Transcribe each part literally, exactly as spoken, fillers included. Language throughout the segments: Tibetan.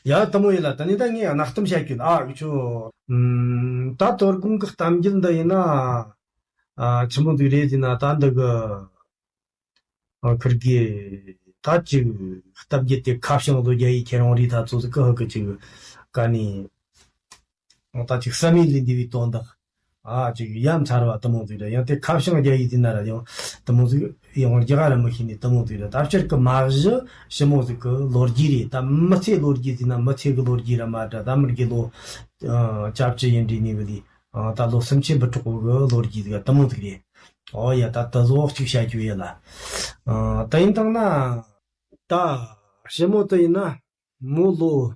ཡ་དེ་མོ་ཡིན་ལ། ད་ནི་ད་ངས་གནའ་གཏམ་བཤད་རྒྱུ་ན་ཨ་ཁྱོད་ད་དོ་དགོང་གི་གཏམ་རྒྱུད་འདི་ཡིན་ན་ཨ་ཆི་མོ་ཟིག་རེད་ཟེར་ན། ད་འདི་གི་ཨ་ཁིར་གི་ད་ཅིག་གཏམ་རྒྱུད་དེ་ཁ་བྱང་དུ་རྒྱ་ཡིག་ཁྱེར་ཡོང་རིས་ད་ཚོ་ཟིག་གི་ཧི་གི་ཅིག་ག་ནི་ད་ཅིག་བསམ་ཡུལ་ལས་འདས་པའི་དོན་དག་ཨ་ཅིག་ཡ་མཚར་བ་དེ་མོ་ཟིག་རེད། ཡང་དེ་ཁ་བྱང་རྒྱ་ཡིག་དེ་ན་ར་ཡང་དེ་མོ་ཟིག་ཡང་རྒྱ་གར་མི་ཤེས་ནི་དེ་མོ་ཟིག་རེད། ད་སྤྱིར་གི་མ་གཞི་ཞི་མོ་ཟིག་གི་ལོ་རྒྱུས་རེད། ད་མི་ཚེ་ལོ་རྒྱུས་ཟིག་ན་མི་ཚེ་གི་ལོ་རྒྱུས་ར་མ་འདྲ། ད་མི་རྒྱུ་ལོ་ཨ་ཅབ་ཅི་ཡིན་འདྲི་ནི་བི་ལི་ཨ་ད་ལོ་སུམ་ཅུ་འབུ་གྲོགས་གི་ལོ་རྒྱུས་ཟིག་དེ་མོ་ཟིག་རེད། ཨོ་ཡ། ད་ད་བཟོ་གཅིག་བཤད་རྒྱུ་ཡིན་ལ། ཨ་ད་ཡིན་དང་ན་ད་ཞི་མོ་དེ་ཡིན་ན་མོ་ལོ་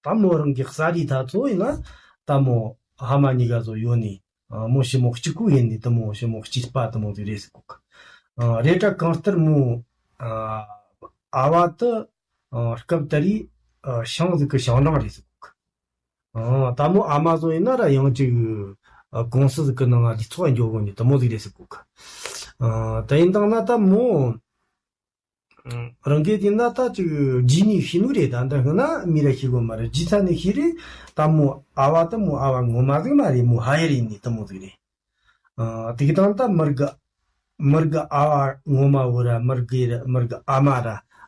ད་མོ་རང་གི་གསར་རིས་ད་ཚོ་ཡིན་ན་ད་མོ་ཕ་མ་གཉིས་ཀ་ཚོ་ཡོད་ནི། ཨ་མོ་ཞི་མོ་གཅིག་པུ་ཡིན་ནི་དེ་མོ་ཞི་མོ་གཅིག་པ་དེ་མོ་ཟིག་རེད་ཟེར་གོ་གི། ཨ་རེད་དྲ་གང་ལྟར་མོ་ཨ་ཨ་བ་དེ་ཨ་སྐབས་དེ་རིང་ཨ་ཞང་ཟིག་གི་ཞང་འབྲང་རེད་ཟེར་གོ་གི། ཨ་ད་མོ་ཨ་མ་ཚོ་ཡིན་ན་ར་ཡང་ཅིག་ཨ་ཀུང་སི་ཟིག་གི་ནང་ལ་ལས་ཚོགས་འཇོག་གོ་ནི་དེ་མོ་ཟིག་རེད་ཟེར་གོ་གི། ཨ་དེ་ཡིན་དང་ན་ད་མོ་རང་གི་དེ་ན་ད་ཅིག་རྗེས་ནས་ཤེས་ནོ་རེད། ད་འདི་སྔ་ན་མི་ར་ཤེས་གོ་མ་རེད། རྗེས་ཚ་ནས་ཤེས་རེད། ད་མོ་ཨ་བ་ད་མོ་ཨ་བ་ངོ་མ་ཟིག་མ་རེད། མོ་ཕ་ཡུལ་ཡིན་ནི་དེ་མོ་ཟིག་རེད། ཨ་དེ་གི་དང་ད་མི་རྒ་མི་རྒ་ཨ་བ་ངོ་མ་བོ་ར་མི་རྒ་ར་མི་རྒ་ཨ་མ་ར་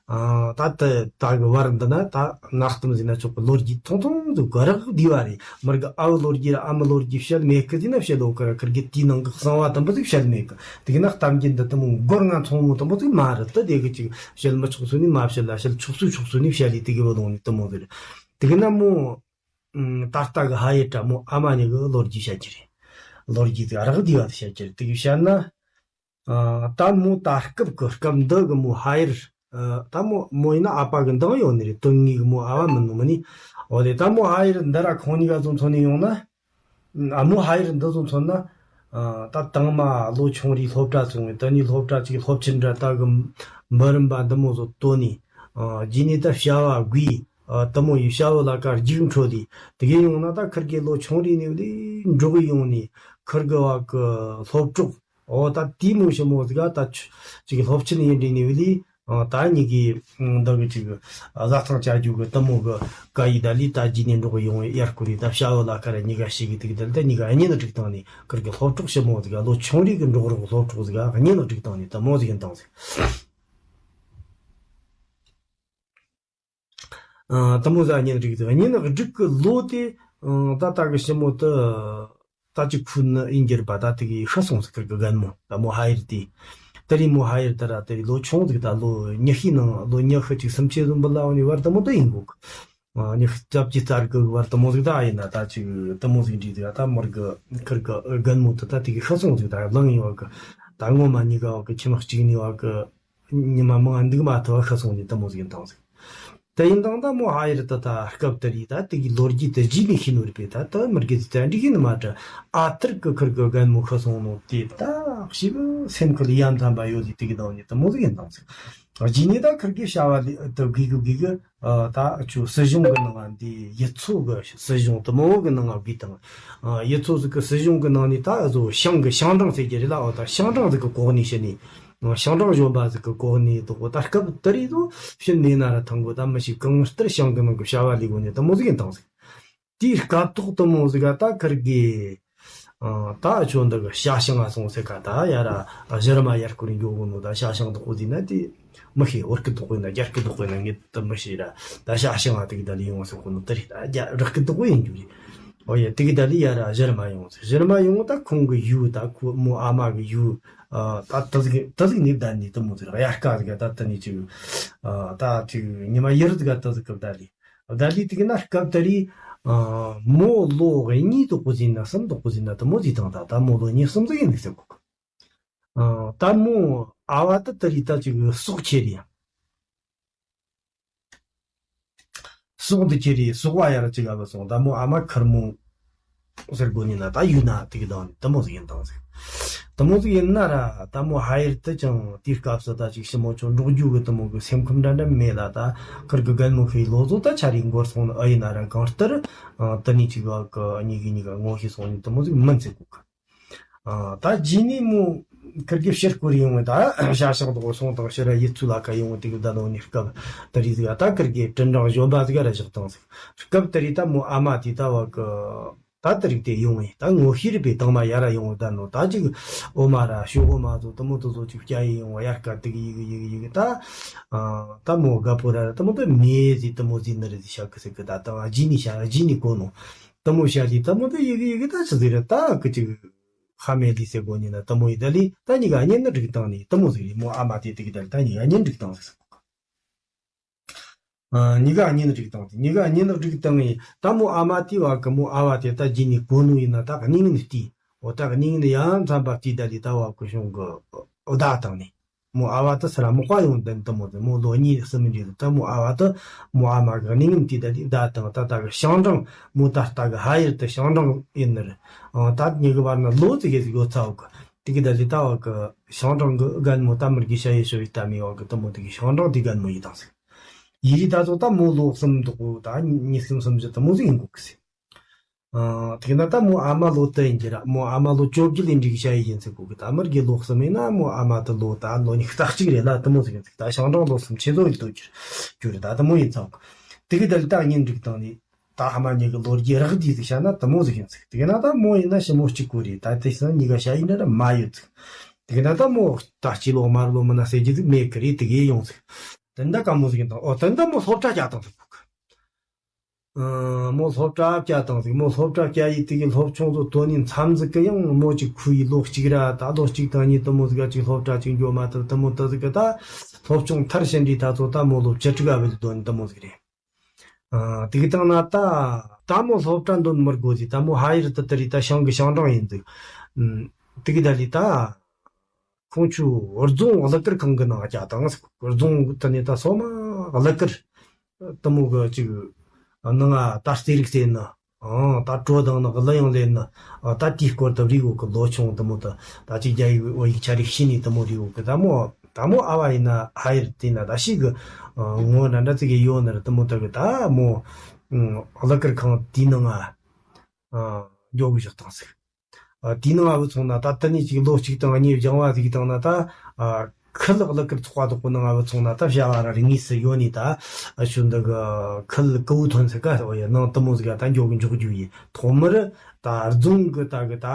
ཨ་ད་ད་ད་གི་བར་འདི་ན་ད་གནའ་གཏམ་ཟེར་ན་ཆོག་གི། ལོ་རྒྱུས་ཐུང་ཐུང་དུ་ག་རག་བསྡུས་བ་རེད། མི་རྒ་ཨ་བ་ལོ་རྒྱུས་ར་ཨ་མ་ལོ་རྒྱུས་བཤད་མེད་གི་ཟེར་ན་བཤད་ལོ་ག་ར་ཁིར་གི་དེའི་ནང་གི་གསང་བ་དམ་པོ་ཟིག་བཤད་མེད་གི། དེ་གི་ན་གཏམ་རྒྱུད་འདི་དེ་མོ་མགོར་ང་ཚང་མོ་དེ་མོ་ཟིག་མ་རེད། ད་དེ་གི་ཅིག་བཤད་མི་ཆོག་ཚོད་ནི་མ་བཤད་ལ། བཤད་ཆོག་ཚོད་ཆོག་ཚོད་ནི་བཤད་ལི་དེ་གི་བ་ལོང་ནི་དེ་མོ་ཟིག་རེད། དེ་གི་ན་མོ་ཨ་ད་ལྟ་གི་ཕ་ཡུལ་དྲ་མོ་ཨ་མ་གཉིས་གི་ལོ་རྒྱུས་བཤད་རྒྱུ་རེད། ལོ་རྒྱུས་དེ་རག་བསྡུས་བ་དེ་བཤད་རྒྱུ་རེད། དེ་གི་བཤད་ན་ཨ་ད་མོ་ད་སྐབས་གི་སྐབས་འདི་གི་མོ་ཕ་ཡུལ་ཨ་ད་མོ་མོ་ཡིན་ན་ཨ་ཕ་གི་འདང་ཡོད་ནི་རེད། དོན་དངོས་གི་མོ་ཨ་བ་མིན་ནོ་མིན་ནི། འོ་དེ་ད་མོ་ཕ་ཡུལ་འདི་ར་ཁོང་གཉིས་ཀ་ཚོ་མཚོན་ནས་ཡོང་ན། ཨ་མོ་ཕ་ཡུལ་འདི་ཚོ་མཚོན་ན། ཨ་ད་དང་མ་ལོ་ཆུང་རིས་སློབ་གྲྭ་སོང་བས། དེ་ནས་སློབ་གྲྭ་གཅིག་སློབ་ཆེན་འདྲ་ད་གི་འབུམ་རམས་པ་འདི་མོ་ཚོ་བཏོན་ནས། ཨ་རྗེས་ནས་ད་བྱ་བ་དགོས། ཨ་དེ་མོ་ཡི་བྱ་བ་ལ་ཀ་རྒྱུགས་འཕྲོད་དེ། དེ་གས་ཡོང་ན་ད་ཁིར་གི་ལོ་ཆུང་རིས་ནས་བློས་འགྲོ་གི་ཡོང་ནས། ཁིར་གི་བ་གི་སློབ་གྲོགས། འོ་ད་དེ་མོ་ཞི་མོ་ཟིག་ག་ད་ཆུ་ཅིག་སློབ་ཆེན་ཡིན་འདྲི་ནི་བི་ལི། ཨ་ད་གཉིས་ཀྱི་འདི་གི་ཅིག་བཟའ་ཚང་བཅའ་རྒྱུ་གི་དེ་མོ་གི་བཀའ་ཡིག་ད་ལི་ད་རྗེས་ནས་འགྲོགས་ཡོང་ཡར་སྐུ་རི་ད་བྱ་བ་ལ་ཁ་ར་གཉིས་ཀ་ཞིག་གི་དེ་གི་དེ་ལ་ད་གཉིས་ཀ་གཉེན་ལ་འགྲིག་བཏང་ནི། ཁིར་གི་སློབ་གྲོགས་ཞི་མོ་ཟིག་ག་ལོ་ཆུང་རིས་གི་འགྲོགས་རོགས་སློབ་གྲོགས་ཟིག་ག་གཉེན་ལ་འགྲིག་བཏང་ནི་དེ་མོ་ཟིག་ཡིན་བཏང་ཟིག་ཨ་དེ་མོ་ཟིག་གཉེན་སྒྲིག་དེ། གཉེན་སྒྲིག་གི་ལོ་དེ་ཨ་ད་ད་གི་ཞི་མོ་དེ་ད་ཅིག་ཁུ་ནི་ཨིན་གྱི་ར་བ་ད་དེ་གི་ཤི་སོང་ཟིག་ཁིར་གི་རྒན་མོ་ད་མོ་ཕ་ཡུལ་དེ། དེ་རིང་མོ་ཕ་ཡུལ་དེ་ར་དེ་རིང་ལོ་ཆུང་ཟིག་ད་ལོ་ཉི་ཤུའི་ནང་ལོ་ཉི་ཤུ་ཅིག་སུམ་ཅུ་ཙམ་བུ་ལ་འོ་ནི་བར་དེ་མོ་དེ་ཡིན་གོ་གི། ཨ་ཉི་ཤུ་རྩ་བརྒྱད་རྩ་དགུ་གི་བར་དེ་མོ་ཟིག་ད་ཡིན་ན་ད་ཅིག་དེ་མོ་ཟིག་འདྲི་ཟིག་ད་མོར་གི་ཁིར་གི་རྒན་མོ་དེ་ད་དེ་གི་ཤི་སོང་ཟིག་ད་ལང་ཡིན་བ་གི། ད་ངོ་མ་གཉིས་ཀ་བ་གི་ཁྱིམ་གཅིག་ནི་བ་གི། ཉི་མ་མང་ང་འདུག་མ་ཐུབ་བ་ཤི་སོང་ནས་དེ་མོ་ཟིག་ཡིན་བཏང་ཟིག་དེ་ཡིན་དང་ད་མོ་ཕ་ཡུལ་ད་ད་སྐབས་དེ་རིས་ད་དེ་གི་ལོ་རྒྱུས་དེ་རྗེས་ནས་ཤེས་ནོ་རེད་པས། ད་ད་མི་རྒན་ཚོ་བཙན་འགྲིག་ཡིན་ནི་མ་དྲ། ཨ་ཐུར་གི་ཁིར་གི་རྒན་མོ་ཤི་སོང་ནོ་དེ་ད་ཞིབ་སེམས་ཁུལ་ཡ་མཚན་པ་ཡོད་ཟིག་དེ་གི་དང་ནི་དེ་མོ་ཟིག་ཡིན་བཏང་ཟིག་རྗེས་ནས་ད་ཁིར་གི་བྱ་བ་ལས་ད་དགོས་གི་དགོས་གི་ད་ཆུ་སྲིད་གཞུང་གི་ནང་ང་འདི་ཡུལ་ཚོ་གི་སྲིད་གཞུང་དེ་མོ་གི་ནང་ང་དགོས་དང་། ཡུལ་ཚོ་ཟིག་གི་སྲིད་གཞུང་གི་ནང་ནས་ད་བཟོ་ཞང་གི་ཞང་ཀྲང་ཟེར་གྱི་རེད་ལ། འོ་ད་ཞང་ཀྲང་ཟིག་གི་གོ་གནས་ཕྱིན་ནས། ཞང་ཀྲང་གཞོན་པ་ཟིག་གི་གོ་གནས་དོག་གོ་ད་སྐབས་དེ་རིང་དུ་ཕྱིན་ནས་ན་ར་ཐང་གོ་ད་མི་ཞིག་གང་ལྟར་ཞང་གི་ནང་གི་བྱ་བ་ལས་གོ་ནས་དེ་མོ་ཟིག་ཡིན་བཏང་ཟིག་དེའི་སྐབས་ཐོག་དེ་མོ་ཟིག་ག་ད་ཁིར་གི་ད་ཆོ་འདི་གི་ཤ་ཞང་ང་སོང་ཟེར་ག་ད་ཡ་ར་གཞི་རིམ་ཡར་སྐོར་འགྱོ་གོ་ནོ་ད་ཤ་ཞང་དོག་གོ་ཟིན་ན་དེ་མི་ཤེས། བོད་སྐད་དོག་གོ་ཡིན་ན་རྒྱ་སྐད་དོག་གོ་ཡིན་ན་ངས་དེ་མི་ཤེས་ར། ད་ཤ་ཞང་ང་དེ་གི་ད་ལི་ཡོང་ཟེར་གོ་ནོ་དེ་རེད། ད་རྒྱ་རི་སྐད་དོག་གོ་ཡིན་རྒྱུ་རེད། ཨོ་ཡ་དེ་གི་ད་ལི་ཡ་ར་གཞི་རིམ་ཡོང་ཟེར། གཞི་རིམ་ཡོང་ད་ཁོང་གི་ཡུལ་ད་ཁོ་མོ་ཨ་མ་གི་ཡུལ་ད་དེ་ཟིག་དེ་ཟིག་ནི་ད་ནི་དེ་མོ་ཟིག་ར་ཡ་སྐད་ཟིག་ད་ད་ནི་ཅིག་ད་ཅིག་ཉི་མ་ཡུལ་ཟིག་ད་ཟིག་གི་ད་ལི། ད་ལི་དེ་གི་ན་སྐབས་དེ་རིང་མོ་ལོ་གཉིས་དོག་གོ་ཟིན་ན་གསུམ་དོག་གོ་ཟིན་ན་དེ་མོ་ཟིག་དང་ད་ད་མོ་ལོ་གཉིས་གསུམ་ཟིག་ཡིན་ཟེར་གོ་གི། ཨ་ད་མོ་ཨ་བ་ད་དེ་རིང་ད་ཅིག་སྲོག་ཆེ་རེད་ཡ། སྲོག་འདི་ཆེ་རེད། སྲོག་བ་ཡ་ར་ཅིག་ཨ་བ་སོང་ད་མོ་ཨ་མ་ཁིར་མོ་ཟེར་དགོ་ནི་ན་ད་ཡུལ་ན་དེ་གི་དང་ནི་དེ་མོ་ཟིག་ཡིན་དང་ཟིག་དེ་མོ་ཟིག་ཡིན་ན་ར་ད་མོ་ཕ་ཡུལ་དུ་ཅང་དེའི་སྐབས་སུ་ད་ཅིག་ཞི་མོ་ཆོ་འགྲོགས་རྒྱུ་གི་དེ་མོ་གི་སེམས་ཁམས་འདྲ་འདྲ་མེད་ལ། ད་ཁིར་གི་རྒན་མོ་ཁི་ལོ་ཚོ་ད་ཆ་རེ་འགོར་སོང་ནི་ཨ་ཡིན་ན་ར་གང་ལྟར་དེ་ནི་ཅིག་བ་གི་གཉིས་གི་གཉིས་ཀ་ངོ་ཤེས་སོང་ནི་དེ་མོ་ཟིག་མིན་ཟེར་གོ་གི། ཨ་ད་རྗེས་ནས་མོ་ ཁིར་གི་ཕྱིར་སྐོར་ཡོང་བ་ད་ཤ་ཤག་དོག་སོང་དང་ཕྱིར་ཡིད་ཚུལ་ལ་ཁ་ཡོང་བ་དེ་གི་ད་ལོ་ནི་སྐབས་དེ་རིགས་ཟིག་ད་ཁིར་གི་དྲིན་དྲང་གཞོན་པ་ཟིག་ར་བཞག་དང་ཟིག་སྐབས་དེ་རིགས་ད་མོ་ཨ་མ་དེ་ད་བ་གི་ད་དེ་རིགས་དེ་ཡོང་ངེ་ད་ངོ་ཤེས་རིག་པའི་དྭངས་མ་ཡར་ཡོང་བ་ད་ནོ་ད་ཅིག་འོ་མ་ར་ཤོག་འོ་མ་ཚོ་དུ་མོ་དུ་ཚོ་ཅིག་སྐྱ་ཡི་ཡོང་བ་ཡར་སྐད་དེ་གི་ཡི་གི་ཡི་གི་ཡི་གི་ད་ད་མོ་དགའ་པོ་ར་ར་དུ་མོ་དུ་མེ་ཟི་དུ་མོ་ཟི་ནི་རི་ཟི་ཤ་གི་སི་གི་ད་ད་ཨ་ཇི་ནི་ཤ་ཨ་ཇི་ནི་གོ་ནོ་དུ་མོ་ཤ་ཟི་དུ་མོ་དུ་ཡི་གི་ཡི་གི་ད་ཆི་ཟི་ར་ད་གི་ཅིག་ཧ་མེ་ལི་སེ་གོ་ཉི་ན་དུ་མོ་ཡི་ད་ལི་ད་ཉི་ག་ཉི་ནི་རིག་དང་ནི་དུ་མོ་ཟི་རི་མོ་ཨ་མ་དེ་དེ་གི་ད་ལི་ད་ཉི་ག་ཉི་རིག་དང་ཟི་སི་གོ་གི་ཨ། གཉིས་ཀ་གཉིས་ནི་སྒྲིག་བཏང་སྟེ། གཉིས་ཀ་གཉིས་ནི་སྒྲིག་བཏང་ངས་ད་མོ་ཨ་མ་དེ་བ་གི་མོ་ཨ་བ་དེ་ད་རྗེས་ནས་གོ་ནུ་ཡིན་ན་ད་གནས་ངན་བལྟས། འོ་ད་གནས་ངན་ཡང་མཚམས་པ་བལྟས་ད་ལི་ད་བ་གི་གཞུང་གི་འོ་ད་བཏང་ནས། མོ་ཨ་བ་ད་སི་ར་མོ་ཁ་ཡོང་དན་དུ་མོ་དེ་མོ་ལོ་གཉིས་སི་མི་འདྲ་ད་མོ་ཨ་བ་ད་མོ་ཨ་མ་གི་གནས་ངན་བལྟས་ད་ལི་ད་བཏང་ད་ད་གི་ཤང་ཀྲང་མོ་ད་ལྟ་གི་ཧ་ཡེར་ད་ཤང་ཀྲང་ཡིན་ནི་རེད། ཨང་ད་ཉི་གི་བར་ན་ལོ་ཙི་གེ་ཟིག་ཡོད་ཚ་བ་གི་དེ་གི་ད་ལི་ད་བ་གི་ཤང་ཀྲང་གི་རྒན་མོ་ད་མི་རྒི་ཤ་ཡེ་ཤོ་ཡི་ད་མི་བ་གི་ད་མོ་དེ་གི་ཤང་ཀྲང་དེ་རྒན་མོ་ཡི་དང་ཟིག་ཡི་རི་ད་ཚོ་ད་མོ་ལོ་གསུམ་དུ་གོ་ད་ཉི་གསུམ་སུམ་ཅུ་ད་མོ་ཟིག་ཡིན་གོ་གི་ཟིག་ཨ་དེ་གི་ན་ད་མོ་ཨ་མ་ལོ་ད་ཡིན་གྱི་ར་མོ་ཨ་མ་ལོ་བཅོ་བརྒྱད་ལས་འགྲིག་ཤ་ཡི་ཡིན་ཟིག་གོ་གི་ད་མི་རྒི་ལོ་གསུམ་ཡིན་ན་མོ་ཨ་མ་ད་ལོ་ད་ལོ་ཉི་ཤུ་རྩ་གཅིག་རེད་ལ་ད་མོ་ཟིག་ཡིན་ཟིག་ད་ཤང་ཀྲང་ལོ་གསུམ་ཆེ་ལོ་ཡིན་དོ་གྱུར་གྱུར་རེད་ད་ད་མོ་ཡིན་ཚ་བ་གི་དེ་གི་ད་ལི་ད་གཉིས་འགྲིག་དང་ནི། ད་ཧ་མ་ཉི་གི་ལོ་རྒྱུས་རག་དུས་ཟིག་བཤད་ན་དུ་མོ་ཟིག་ཡིན་ཟིག་དེ་གི་ན་ད་མོ་ཡིན་ན་ཞི་མོ་གཅིག་གོ་རེད། ད་དེ་སང་ཉི་ག་ཤ་ཡིན་ན་ར་མ་ཡོད་ཟིག་དེ་གི་ན་ད་མོ་ད་སྐྱིད་ལོ་མར་ལོ་མི་ན་ཟེར་རྒྱུ་ཟིག་མེད་གི་རེད། དེ་གི་ཡོང་ཟིག་དེ་འདྲ་དཀའ་མོ་ཟིག་ཡིན་དང་། ཨོ་དེ་འདྲ་མོ་སློབ་གྲྭ་བསྐྱལ་དང་ཟིག་གོ་གི་ཨ་མོ་སློབ་གྲྭ་བསྐྱལ་དང་ཟིག་མོ་སློབ་གྲྭ་བསྐྱལ་ཡི་དེ་གི་སློབ་ཆུང་ཚོ་དོ་ནི་མཚམས་ཟིག་གི་ཡང་མོ་གཅིག་ཁུ་ཡི་ལོ་གཅིག་ར་ད་ལོ་གཅིག་དང་གཉིས་དུ་མོ་ཟིག་ག་གཅིག་སློབ་གྲྭ་གཅིག་འགྱོ་མ་ཐུབ་དུ་མོ་དུ་ཟིག་གི་ད་སློབ་ཆུང་མཐར་ཕྱིན་དུས་ད་ཚོ་ད་མོ་ལོ་བཅུ་དྲུག་ག་བའི་དོ་ནི་དུ་མོ་ཟིག་རེད། ཨ། དེ་གི་སྟེང་ན་ད། ད་མོ་སློབ་གྲྭ་འདོན་མི་དགོས་ཟིག་ད་མོ་ཧ་ཡེར་དུ་དེ་རིགས་ད་ཤང་གི་ཤང་ཀྲང་ཡིན་ཟིག་ཨུམ། དེ་གི་ད་ལི་ད། ཁོང་ཚོའི་རྫོང་གླུ་གར་ཁང་གི་ནང་བསྐྱལ་དང་ཟིག་རྫོང་དེ་ནས་ད་སོ་མ་གླུ་གར། དུ་མོ་གི་ཅིག་ནང་ང་ད་རྩེད་རིགས་རྩེད་ནི། ཨང་། ད་བྲོ་དང་ནི་གླུ་ཡང་ལེན་ནི། ཨ། ད་དེའི་སྐོར་དུ་རིག་འོ་གི་ལོ་ཆུང་དུ་མོ་ད་ད་ཅིག་རྒྱ་ཡིག་བོད་ཡིག་ཆ་རིག་ཤེས་ནི་དུ་མོ་རིག་འོ་གི་ད་མོ། ད་མོ་ཨ་བ་ཡིན་ན་ཧ་ཡེར་དེ་ན་ད་ཞིག་གི་ངོ་འདྲ་འདྲ་ཙི་གེ་ཡོད་ནི་རེད། དུ་མོ་ད་གི་ད་མོ་གླུ་གར་ཁང་དེའི་ནང་ང་འགྱོ་གི་བཞག་དང་ཟིག་དེའི་ནང་ང་བུད་སོང་ན་ད་དེ་ནས་ཅིག་ལོ་གཅིག་དང་གཉིས་སྦྱང་བ་ཟིག་བཏང་ན་ད་ཁུལ་གླུ་གར་ཚོགས་པ་དོག་པོ་ནང་ང་བུད་སོང་ན་ད་བྱ་བ་ར་རིག་ངེས་སུ་ཡོད་ནི་ད་ཞུ་འདི་གི་ཁུལ་ཀུ་བུ་ཐོན་ཚེ་ཀ་ཡ་ནང་དུ་མོ་ཟིག་ད་འགྱོ་གི་འཇུག་རྒྱུ་ཡིན། ཐོག་མར་ད་རྫོང་གི་ད་གི་ད་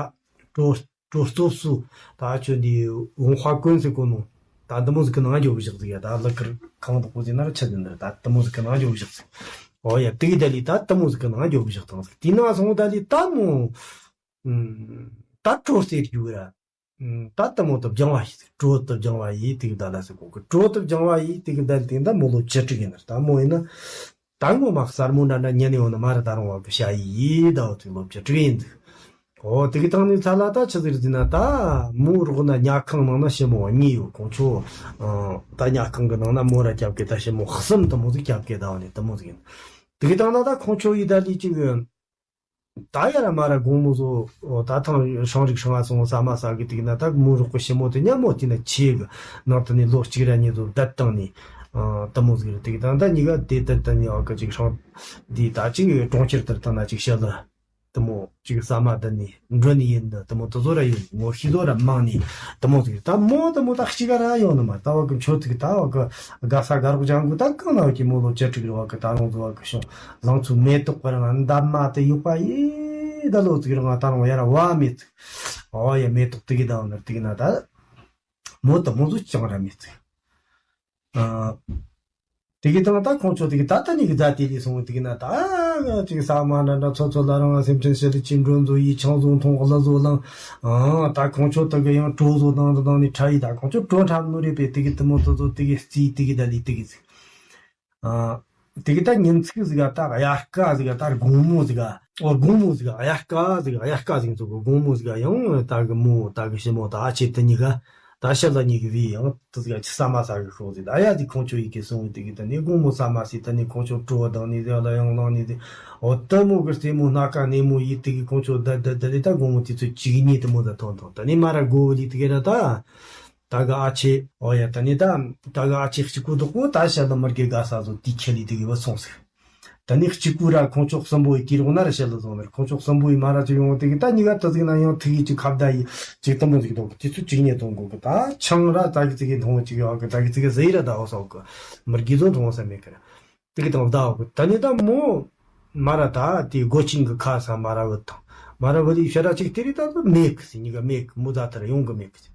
གྲོ་གྲོ་ཙོབ་སུ་ད་ཁྱོད་འདི་ཝུན་ཧྭ་ཀུན་ཟེར་གོ་ནོ། ད་འདི་མོ་ཟིག་གི་ནང་འགྱོ་གི་བཞག་ཟིག་ཡ། ད་གླུ་གར་ཁང་དོག་པོ་ཟིག་ན་ར་ཆི་ཟིག་འདི་ར་ད་འདི་མོ་ཟིག་གི་ནང་འགྱོ་གི་བཞག་ཟིག་ཨོ་ཡ། དེ་གི་ད་ལི་ད་འདི་མོ་ཟིག་གི་ནང་འགྱོ་གི་བཞག་དང་ཟིག་དེ་ནང་སོང་ད་ལི་ད་མོ་ད་གྲོ་རྩེད་རྒྱུ་ར་ད་འདི་མོ་དུ་སྦྱང་བ་ཡིས་གྲོ་དུ་སྦྱང་བ་ཡིས་དེ་གི་ད་ལ་ཟེར་གོ་གི་གྲོ་དུ་སྦྱང་བ་ཡིས་དེ་གི་ད་ལི་དེ་ད་མོ་ལོ་བཅུ་དྲུག་ཡིན་ནི་ར་ད་མོ་ཡིན་ན། ད་ངོ་མ་གསར་མོ་འདྲ་འདྲ་ཉན་ཡོང་ནི་མ་རེད། ད་རུང་བ་གི་ཤ་ཡི་ཡི་ཟླ་བ་ཚོའི་ལོ་བཅུ་དྲུག་ཡིན་འདུག་ཨོ་དེ་གི་སྟེང་ནས་ཚ་ལ་ད་ཆི་ཟིག་རེད་ཟེར་ན་ད་མོ་རོགས་ན་ཉལ་ཁང་ནང་ན་ཞི་མོ་གཉིས་ཡོད། ཁོང་ཚོ་ཨང་ད་ཉལ་ཁང་གི་ནང་ན་མོ་ར་རྒྱབ་གི་ད་ཞི་མོ་གསུམ་དུ་མོ་ཟིག་རྒྱབ་གི་ད་བ་ནས་དུ་མོ་ཟིག་ཡིན། དེ་གི་སྟེང་ན་ད་ཁོང་ཚོ་ཡི་ད་ལི་ཅིག་ད་ཡ་ར་མ་ར་དགོང་མོ་བཟོ་ད་ཐང་ཧྲང་རིག་ཧྲང་ང་སོང་ཟ་མ་ཟ་གི་དེ་གི་ན་ད་མོ་རོགས་གི་ཞི་མོ་དེ་ཉམ་མོ་དེ་ན་ཆེ་གི་ནང་དུ་ནས་ལོ་གཅིག་ར་གཉིས་བཟོ་བསྡད་བཏང་ནས་ཨང་དུ་མོ་ཟིག་རེད། དེ་གི་ད་ད་གཉིས་ཀ་དེ་ལྟར་ད་ནས་ཨ་ག་ཅིག་ཧྲང་འདི་ད་ཅིག་གྲོང་ཁྱེར་ལྟར་ད་ན་ཅིག་ཤ་ལ། དུ་མོ་ཅིག་ཟ་མ་དུ་ནི་འགྲོ་ནི་ཡིན་ནི་དུ་མོ་དུ་ཚོ་ར་ཡོད་ངོ་ཤེས་ཚོ་ར་མང་ནི་དུ་མོ་ཟིག་ད་མོ་དུ་མོ་ད་གཅིག་ག་ར་ཡོང་ནི་མ་ད་བ་གི་མཆོད་ཚིག་ད་བ་གི་དགའ་ས་དགའ་རོགས་ཅང་གི་ད་གང་ན་བ་གི་མོ་ལོ་བཅུ་དྲུག་རེ་བ་གི་ད་རུང་ཚོ་བ་གི་ཤོང་ལང་ཚོ་མེ་ཏོག་གི་རང་འདབ་མ་དུ་ཡོད་པ་ཡི་ད་ལོ་ཚིག་རང་ད་རུང་ཡ་ར་བ་མེ་ཚིག་ཨོ་ཡ་མེ་ཏོག་དུ་གི་ད་བ་ནི་དུ་གི་ན་ད་མོ་དུ་མོ་ཚོ་ཅང་ར་མེ་ཚིག་ཨ། དེ་གི་དང་ད་ཁོང་ཚོ་དེ་གི་ད་ལྟ་ནི་གི་ཛ་དེ་ལས་སོང་དེ་གི་ན་ད་ཅིག་ས་མ་འདྲ་འདྲ་ཚོ་ཚོ་ལ་རང་སེམས་ཅན་ཞི་བདེ་ཅིག་འགྲོ་མཛོ་ཡི་ཆང་བཟོ་འཐུང་གླུ་བཟོ་བླངས། ཨང་ད་ཁོང་ཚོ་དེ་གི་ཡང་གྲོ་བཟོ་དང་དང་ནི་ཁྲ་ཡི་ད་ཁོང་ཚོ་གྲོ་འཁྲབ་ནོ་རེད་པས། དེ་གི་དུ་མོ་ཚོ་ཚོ་དེ་གི་རྩིས་དེ་གི་ད་ལི་དེ་གི་ཟིག་ཨ། དེ་གི་ད་ཉིན་ཚིག་ཟིག་ག་ད་དབྱར་ཁ་ཟིག་ག་ད་དགོང་མོ་ཟིག་ག་ཨོ་དགོང་མོ་ཟིག་ག་དབྱར་ཁ་ཟིག་ག་དབྱར་ཁ་ཟིག་ཚོ་གི་དགོང་མོ་ཟིག་ག་ཡང་ད་གི་མོ་ད་གི་ཞི་མོ་ད་ཨ་ཆེ་དེ་གཉིས་ཀ་ད་ཤ་ལ་གཉིས་གི་བི་ཡང་དུ་ཟིག་ཆི་ས་མ་ས་གི་ཤོག་ཟིག་ད་ཡ་དེ་ཁོང་ཆོ་ཡི་གེ་སོང་བའི་དེ་གི་ད་ནི་དགོང་མོ་ས་མ་སི་ད་ནི་ཁོང་ཆོ་གྲོ་བ་དང་ནི་ཟིག་ལ་ཡང་ལང་ནི་ཟིག་ཨོ་ད་མོ་གི་རྩེ་མོ་སྣ་ཁ་ནས་མོ་ཡི་དེ་གི་ཁོང་ཆོ་ད་ད་ད་ལི་ད་དགོང་མོ་དེ་ཚོ་གཅིག་གཉིས་དུ་མོ་ད་ཐོན་ཐོན་ད་ནི་མ་ར་གོ་བ་ལི་དེ་གི་ར་ད། ད་ག་ཨ་ཆེ་ཨོ་ཡ་ད་ནི་ད་ད་ག་ཨ་ཆེ་གཅིག་པུ་དོག་པོ་ད་ཤ་ལ་མར་གི་དགའ་ས་བཟོ་དེ་ཁྱེར་ལི་དེ་གི་བ་སོང་ཟིག་ད་ནི་གཅིག་པུ་ར་ཁོང་ཚོ་གསུམ་པོ་ཡི་དུས་རོགས་ན་ར་བཤད་ལ་བཟུང་ནར་ཁོང་ཚོ་གསུམ་པོ་ཡི་མ་ར་ཅིག་ཡོང་དེ་གི་ད་གཉིས་ཀ་ད་ཟིག་ན་ཡང་ཐུག་ཡི་ཅིག་ཁ་བརྡ་ཡི་ཅིག་དུམ་བུ་ཟིག་དོག་དུས་ཚོད་གཅིག་ཉིད་དོན་གོ་གི་ད་ཆང་ར་ད་གི་ཙི་གི་མཐོང་ཅིག་ཡོད་གི་ད་གི་ཙི་གི་ཟེ་ར་ད་འོ་སོག་གི་མི་རྒྱུ་ཚོ་མཐོང་ས་མེད་གི་ར་དེ་གི་དང་བདའ་འོ་གི་ད་ནི་ད་མོ་མ་ར་ད་དེ་སྒོ་ཆིང་གི་ཁ་ས་མ་ར་བུད་དང་མ་ར་བུད་ཡི་ཤ་ར་ཅིག་དེ་རི་ད་ཚོ་མེད་གི་སི་གཉིས་ཀ་མེད་གི་མུ་ད་ཐར་ཡོང་གི་མེད་གི་སི།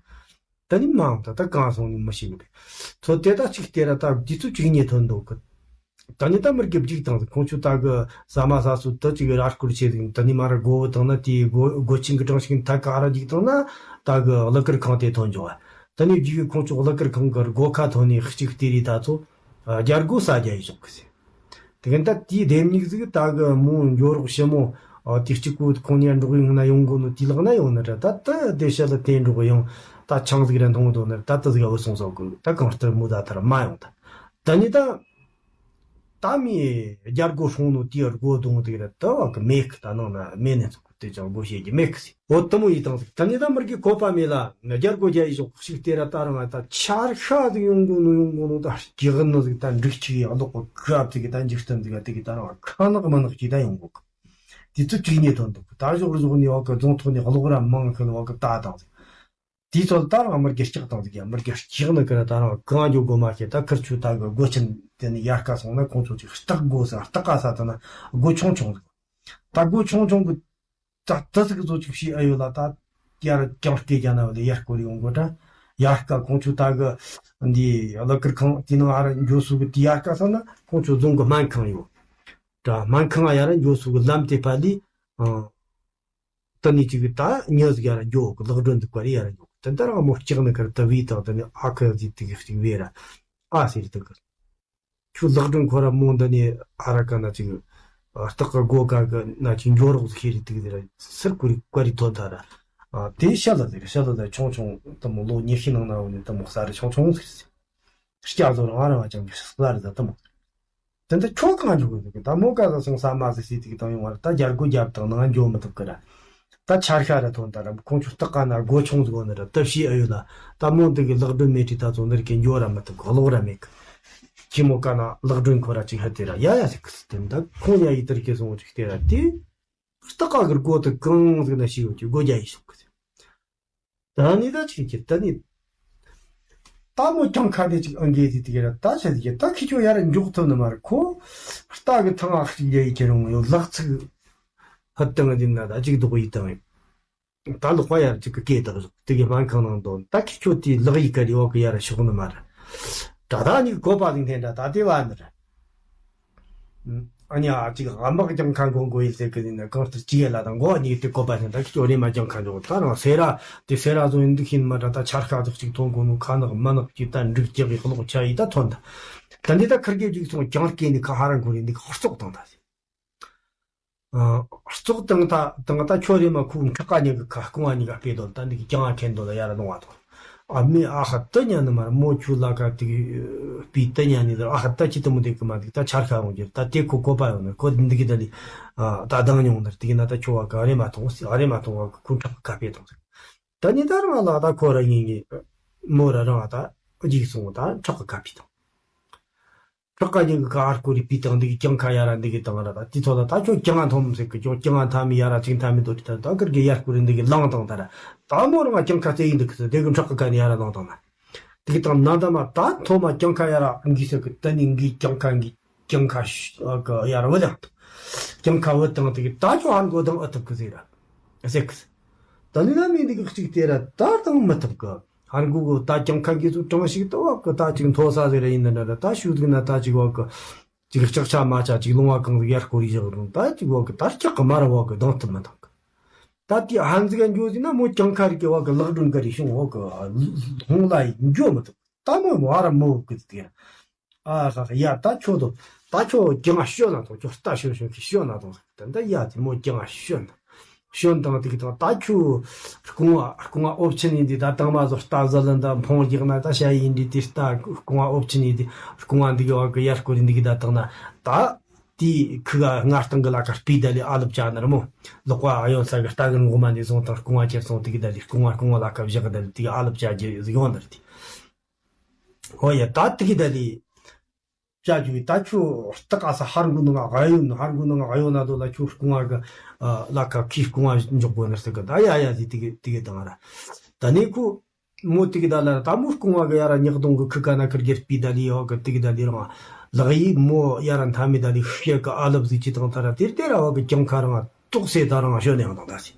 ད་ནི་མ་འོང་ད་ད་གང་སོང་ནི་མི་ཤེས་གི་རེད། ཚོ་དེ་ད་གཅིག་དེ་ར་ད་དུས་ཚོད་གཅིག་ཉིད་ཐོན་འདུག་གི་ད་ནི་ད་མི་རྒྱབ་འཇིག་དང་ཁོང་ཚོ་ད་གི་ཟ་མ་ཟ་སུ་ད་ཅིག་ར་སྐོར་བྱེད་ཟིན་ད་ནི་མ་ར་སྒོ་བུ་དང་ན་དེའི་སྒོ་སྒོ་ཆིང་གི་གྲངས་ཤིག་ད་ག་ར་འཇིག་དང་ན་ད་གི་གླུ་གར་ཁང་དེ་ཐོན་འཇོག་བ་ད་ནི་རྒྱུ་གི་ཁོང་ཚོ་གླུ་གར་ཁང་གི་སྒོ་ཁ་ཐོན་ནས་གཅིག་དེ་རི་ད་ཚོ་རྒྱ་སྒོ་ས་རྒྱ་ཡི་ཞོག་གི་ཟེར། དེ་གན་ད་དེའི་ལྡེམ་ཉིག་ཟིག་ད་གི་མོ་འགྱོ་རོགས་ཞི་མོ་དེ་གཅིག་པུ་ཁོང་ཉ་འགྲོགས་ཡོང་ན་ཡོང་གོ་ནོ་དེ་ལག་ན་ཡོང་ནི་རེད་ད་ད་དེ་ཤ་ལ་དེ་འགྲོགས་ཡང་ད་ཆང་ཟིག་ར་འཐུང་དོ་ནི་རེད་ད་ད་ཟིག་བུད་སོང་ཟོག་གི་ད་གང་ལྟར་མོ་ད་ཐར་མ་ཡོང་ད་ད་ནི་ད་ད་མི་རྒྱ་སྒོ་སྲུང་ནོ་དེའི་སྒོ་རྡུང་དེ་རེད་ད་བ་གི་མེད་གི་ད་ནང་ན་མེད་ནས་ཚོ་དེ་ཅང་སྒོ་ཕྱེ་རྒྱུ་མེད་གི་སི། འོ་དུ་མོ་ཡི་དང་ཟིག་ད་ནི་ད་མི་རྒྱུ་གོ་པ་མེད་ལ་རྒྱ་སྒོ་རྒྱ་ཡི་ཞོག་ཞིག་དེ་ར་ད་རང་ད་ཆར་ཤ་ཟིག་ཡོང་གོ་ནོ་ཡོང་གོ་ནོ་ད་སྐྱི་ནོ་ཟིག་ད་འབྲུག་ཆུ་ཡི་གློག་གི་ཁབ་ཟིག་ད་འཇིག་རྟེན་ཟིག་དེ་གི་ད་རང་ཁ་ནག་མ་ནག་ཅིག་ད་ཡོང་གོ་གི་དུས་ཚོད་གཅིག་ཉིད་ཐོན་འདུག་གི་ད་ཞོག་ར་ཞོག་ནི་བ་གི་རྫོང་ཐོག་ནས་གློག་ར་མང་ཁུལ་བ་གི་ད་དང་ཟིག་དེའི་ཚོད་ད་རང་མི་རྒྱུ་སྐྱག་དང་ཟིག་ཡ་མི་རྒྱུ་སྐྱག་ནི་གི་ར་ད་རང་གང་འཇོག་དགོ་མ་ཤེས་ད་ཁིར་ཆུ་ད་གི་སྒོ་ཆེན་དེ་ནི་ཡར་ཀ་སོང་ན་ཁོང་ཚོ་ཅིག་སྟག་སྒོ་ཟ་སྟག་ཀ་ཟ་ད་ན་སྒོ་ཆུང་ཆུང་ཟིག་ད་སྒོ་ཆུང་ཆུང་གི་ད་ད་ཟིག་བཟོ་ཅིག་ཤེས་ཨ་ཡོད་ལ་ད་ཡར་ཀྱང་སྐད་རྒྱ་ན་བ་ལས་ཡར་སྐོར་ཡོང་དགོ་ད་ཡར་ཀ་ཁོང་ཆུ་ད་གི་འདི་གླུ་གར་ཁང་དེ་ནང་ཨ་ར་འཇོ་སུ་གི་དེ་ཡར་ཀ་སོང་ན་ཁོང་ཆུ་རྫོང་གི་སྨན་ཁང་ཡོད་ད་སྨན་ཁང་ཡར་འཇོ་སུ་གི་ལམ་དེ་ཕ་ལི་ཨང་། ད་ནི་ཅིག་ད་ཉི་ཟིག་ཡར་འགྱོ་གི་ལག་སྒྲོན་འདུག་ག་རེ་ཡར་འགྱོ་གི་ད་ལྟ་རང་མོ་སྐྱག་ནི་ཁར་ད་བི་དང་ད་ནི་ཨ་ཁ་ཟིག་དེ་གི་ཅིག་བེ་ར་ཨ་ཟེར་དུ་གི་ཁྱོད་ལག་སྒྲོན་ཁོ་ར་མོ་འདི་ནི་ཨ་ར་ཀ་ན་ཅིག་སྟག་གི་སྒོ་ཀ་གི་ན་ཅིག་འགྱོ་རོགས་ཟིག་ཤེས་རེ་དུ་གི་ཟེར་སིར་ཀུ་རི་ཀ་རི་ཐོན་ད་ར་དེ་ཤ་ལ་ཟེར་ཤ་ལ་ཟེར་ཆུང་ཆུང་ད་མོ་ལོ་ཉི་ཤུ་ནང་ན་འོ་ནི་ད་མོ་ས་ར་ཆུང་ཆུང་ཟིག་རེད། སྐྱ་བཟོ་རང་རང་ཅང་གི་སླ་རེད་ད་དམ། དེ་འདྲ་ཁྱོད་གང་འཇུག་གི་འདུག་ད་མོ་ག་ས་སོང་ས་མ་ཟི་སི་ཏིག་དང་ཡོང་བར་ད་རྒྱ་སྒོ་རྒྱབ་དང་ནང་འཇོག་མི་ཐུབ་གི་ར། ད་ཆར་ཤ་ར་ཐོན་ད་ར་ཁོང་ཚོ་སྟག་ཀ་ན་སྒོ་ཆུང་ཟིག་འོ་ན་ར་སྟབས་ཤེས་ཨ་ཡོད་ལ་ད་མོ་འདི་གི་ལག་སྒྲོན་མེད་དྲི་ད་ཚོ་འདིར་གི་འཇོག་ར་མི་ཐུབ་གི་གློག་ར་མེད་གི་ཁྱི་མོ་ཀ་ན་ལག་སྒྲོན་ཁོ་ར་ཅིག་ཧ་དེ་ར་ཡ་ཡ་ཟིག་གི་དེ་འདྲ་ཁོང་ཡ་ཡི་དར་གི་སོང་ཅིག་དེ་ར་དེ། སྟག་ཀ་གི་སྒོ་དེ་གང་ཟིག་ན་ཤི་ཡོད་ཀྱི་སྒོ་རྒྱ་ཡི་ཤོག་གི་ཟེར། ད་ནི་ད་ཅིག་གི་ད་ནི། ད་མོ་གྱང་ཁ་དེ་ཅིག་ཨང་གེ་དེ་དེ་གི་ར་ད་ཆ་དེ་གི་ད་ཁི་ཆོ་ཡ་ར་འཇོག་ཐུབ་ནི་མ་རེད་ཁོ། རྟ་གི་ཐང་ཨག་ཅིག་རྒྱ་ཡི་ཁྱེར་རུང་ཡོད་ལག་ཚིག་ཧད་དང་དེ་ན་ད་ཅིག་རྡོག་ཡི་དང་ཡིན། ད་ལོག་པ་ཡ་ར་ཅིག་གི་སྐད་དག་ཟོག་དེ་གི་སྨན་ཁང་ནང་འདོན་ད་ཁི་ཆོ་དེ་ལག་ཡི་ཀ་རི་འོག་གི་ཡ་ར་ཤོག་ནི་མ་རེད། ད་ད་ནི་གོ་པ་ལིང་ཐེན་ད་ད་དེ་བ་ནི་རེད། ཨ་ནི་ཨ་ཅིག་ཨ་མག་ལྗང་ཁ་འགོ་འགོ་ཡིན་ཟེར་གི་ཡིན་ན་གང་ལྟར་ཅི་ཡ་ལ་དང་མགོ་ཨ་ནི་དེ་བཀོད་པ་ཡིན་ད་ཁྱོད་རེ་མ་ལྗང་ཁ་འགྲོ་ད་རང་སེ་ར་དེ་སེ་ར་བཟོ་ཡིན་འདུག་ཤིན་མ་འདྲ་ད་ཆར་ཤ་ཟིག་ཅིག་ཐོན་གོ་ནོ་ཁ་ནག་མ་ནག་ཅིག་ད་འབྲུག་རྒྱག་གི་གློག་ཆ་ཡི་ད་ཐོན་ད། ད་འདི་ད་ཁིར་གེ་ཅིག་སོང་ལྗང་སྐེ་ནི་ཁ་ཧ་ར་འགོ་རེ་འདི་ཁ་ཧར་ཙོག་དང་ད་ཟེར། ཨ་ཙོག་དང་ད་དང་ད་ཁྱོད་རེ་མ་ཁུ་ཁྲག་ཀ་ཉག་གི་ཁ་སྐུང་བ་ཉག་ག་སྤེ་རྡོལ་ད་འདི་གི་ལྗང་ཨ་ཁེན་རྡོལ་ཡ་ར་ལོང་བ་དང་། ཨ་མི་ཨ་ཧ་ཏི་ཉ་ནི་མར་མོ་ཁྱུ་ལ་ཀ་ཏི་པི་ཏི་ཉ་ནི་ཟེར་ཨ་ཧ་ཏི་ཅི་ཏི་མོ་དེ་ཀི་མ་དིག་ད་ཆར་ཤ་འོང་གྱུར་ད་དེ་ཁོ་བཀོད་པ་ཡོང་ནི་ཁོ་འདི་གི་ད་ལི་ཨ་ད་དང་ཉོང་ནི་དེ་གི་ན་ད་ཁྱོ་བ་ག་རེ་མ་ཐོང་ཨ་རེ་མ་ཐོང་བ་ཁུ་ཁྲག་ཀ་པེ་ཐོང་ཟེར། ད་ནི་ད་རང་ལ་ད་ཁོ་ར་ངེ་ངེ་མོ་ར་རང་ཨ་ད་འཇིག་སོང་ད་ཁྲག་ཀ་ཀ་པེ་ཐོང་། ཁྲག་ཀ་ཉིན་གི་ཀ་ཨར་ཀོ་རི་པི་དང་འདི་གི་ཀྱང་ཁ་ཡ་ར་འདི་གི་དང་ར་ད་དེ་ཚོ་ལ་ད་ཁྱོད་ཀྱང་ཨ་འཐོམ་ཟེར་གི་ཁྱོད་ཀྱང་ཨ་འཐམ་ཡ་ར་ཅིག་འཐམ་མི་འདུག་དེ་ད་ད་ཀིར་གི་ཡར་ཀོ་རི་འདི་གི་ལང་དང་ད་ར་ད་མོ་རང་ཀྱང་ཁ་ཙེ་ཡིན་འདུག་གི་ཟེར་དེ་གི་ཁྲག་ཀ་ཀ་ནི་ཡ་ར་ལང་དང་ན་དེ་གི་དང་ན་ད་མ་ད་འཐོམ་མ་ཀྱང་ཁ་ཡ་ར་འགི་ཟེར་གི་ད་ནི་འགི་ཀྱང་ཁ་འགི་ཀྱང་ཁ་ཡ་ར་བུ་དང་ཀྱང་ཁ་བུ་དང་དེ་གི་ད་ཁྱོད་ཧན་གོ་དང་ཨ་ཐུབ་གི་ཟེར་ར་ཟེར་གི་ཟེར། ད་ནི་ན་མི་འདི་གི་གཅིག་དེ་ར་ད་དང་མི་ཐུབ་གི་ཧར་འགུ་གུ་ད་ཀྱང་ཁ་གི་ཚུ་གྲངས་ཤིག་ཏུ་བ་གི་ད་ཅིག་མཐོ་ས་ཟེར་ཡིན་ན་ད་ད་ཤུ་ཟིག་ན་ད་ཅིག་བ་གི་ཅིག་ལྕགས་ཆ་མ་ཆ་ཅིག་ལུང་བ་གང་ཟིག་ཡར་སྐོར་ཡི་བཞག་རུང་ད་ཅིག་བ་གི་ད་ལྕགས་གི་མ་ར་བ་གི་གདང་ཐུབ་མི་འདང་གི་ད་དེ་ཧན་ཟིག་ག་འགྱོ་ཟིན་ན་མོ་ཀྱང་ཁ་རི་གི་བ་གི་ལག་སྒྲོན་ག་རི་ཤོང་བ་གི་ལྷུང་ལ་ཡི་འགྱོ་མི་ཐུབ་ད་མོ་བ་ར་མོ་གི་དེ། ཨ་ཧ་ཧ་ཡ་ད་ཁྱོད་དོ། ད་ཁྱོད་ཀྱང་ང་ཤོད་ན་དང་ཁྱོད་རྟ་ཤོད་ཤོད་ཀྱི་ཤོད་ན་དང་ཟེར་ད་ཡ་དེ་མོ་ཀྱང་ང་ཤོད་ན། ཤོད་དང་དེ་གི་དང་ད་ཁྱོད་རྐུང་བ་རྐུང་བ་ཨོབ་ཆེན་ཡིན་དེ་ད་དང་མ་བཟོ་རྟ་ཟ་ལ་འདའ་འཕོང་རྒྱག་ན་ད་ཤ་ཡིན་དེ་དེ་རྟ་རྐུང་བ་ཨོབ་ཆེན་ཡིན་དེ་རྐུང་བ་འདི་གི་བ་གི་ཡར་སྐོར་འདི་གི་ད་དང་ན་ད་དེ་ཁུ་ག་ང་སྟེང་གི་ལ་ཁ་སྤི་ད་ལི་ཨ་ལབ་ཅག་ན་ར་མོ་ལོག་པ་ཨ་ཡོན་ས་གི་རྟ་གི་ངོ་མ་འདི་སོང་དང་རྐུང་བ་ཁྱེར་སོང་དེ་གི་ད་ལི་རྐུང་བ་རྐུང་བ་ལ་ཁ་བཞག་ད་ལི་དེ་གི་ཨ་ལབ་ཅག་རྒྱུ་ཡོང་ད་ར་དེ། ཧོ་ཡ་ད་དེ་གི་ད་ལི། ད་ཅུ་ད་ཁྱོད་སྟག་ག་ས་ཧར་འགུ་ནང་ང་གཡོ་ན་ཧར་འགུ་ནང་ང་གཡོ་ན་དོ་ལ་ཁྱོད་རྐུང་བ་གི་ལ་ཁ་ཁྱི་རྐུང་བ་འཇོག་དགོས་ན་ཟེར་གི་ད་ཡ་ཡ་ཟེར་དེ་གི་དེ་གི་དང་ར། ད་ནི་ཁོ་མོ་དེ་གི་ད་ལ་ད་མོ་རྐུང་བ་གི་ཡ་ར་ཉག་གདོང་གི་ཁུ་ཀ་ན་ཁིར་གེར་སྤི་ད་ལི་ཡོ་གི་དེ་གི་ད་ལི་རང་ལག་ཡིས་མོ་ཡ་ར་མཐའ་མི་ད་ལི་ཤེ་གི་ཨ་ལབ་ཟིག་ཅི་དང་ད་ར་དེར་དེ་ར་བ་གི་གྱང་ཁ་རང་ཏོག་སེ་ད་རང་ཤོ་ནས་ཡང་དང་ད་སི།